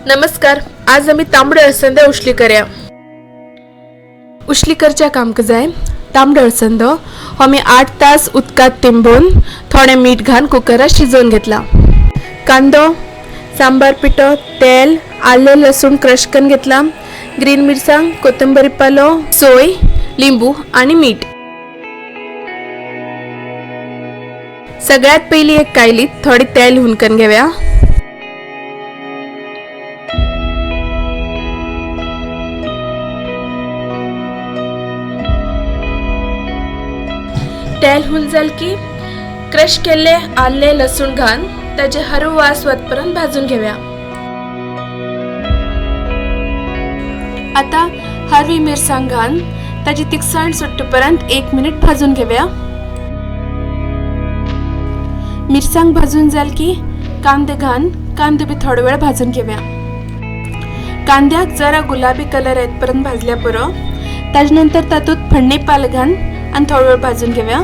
नमस्कार, आज आमी तांबडे अळसंदे उश्ली करया. उश्ली करच्या कामक जाय तांबडो अळसंदो हो आमी 8 तास उदकांत तिंबोवन थोडें मीठ घालून कुकरात शिजोवन घेतला. कांदो, सांबार पिठो, तेल, आलें लसूण क्रश करून घेतला, ग्रीन मिरसांग, कोथंबरी पालो, सोय, लिंबू आनी मीठ. सगळ्यात पयली एक कायलीत थोडी तेल हुनकन घेवया. तेल हुन जाल की क्रश केल्ले आले लसूण घालून ताजे हरवो वास वतपर्यंत भाजून घेवया. आता हरवी मिरसांग घालून ताजी तिखसाण सुट्टेपर्यंत 1 मिनिट भाजून घेवया. मिरसांग भाजून जाल की कांदे घालून कांदे बी थोडो वेळ भाजून घेवया. कांद्याक जरा गुलाबी कलर येतपर्यंत भाजल्या पुरो. ताजे नंतर तातूंत फण्णे पाल घालून आनी थोडो वेळ भाजून घेवया.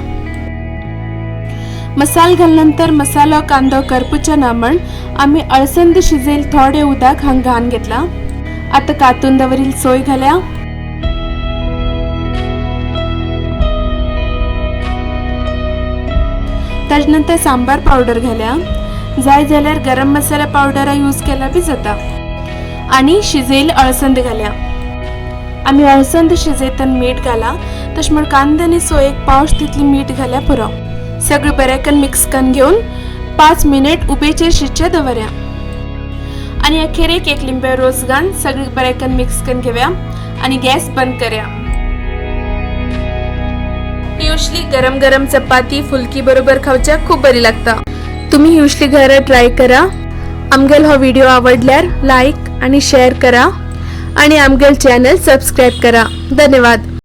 मसाल घालनंतर मसालो कांदो करपुच्या ना म्हण आमी अळसंद शिजयल थोडे उदक हांगा घालून घेतला. आता कातून दवरील सोय घाल्या. ताजे नंतर सांबार पावडर घाल्या. जाय जाल्यार गरम मसाला पावडर यूज केला बी जाता. आनी शिजयल अळसंद घाल्या. आमी अळसंद शिजयतना मीठ घाला, तशें म्हण कांदो आनी सोयेक पावस तितली मीठ घाल्या पुरो. सगळें बरें मिक्स करून घेवन 5 मिनिट उबेचेर शिजचे दवरया. आनी अखेरेक एक लिंब्या रोस घालून सगळें बरें मिक्स करून घेवया आनी गॅस बंद करया. ही उश्ली गरम गरम चपाती फुलकी बरोबर खावच्याक खूब बरी लागता. तुम्ही ही उश्ली घरा ट्राय करा. आमगेल हो व्हिडिओ आवडल्यार लायक आनी शेअर करा आणि आमगेल चॅनल सबस्क्राईब करा. धन्यवाद.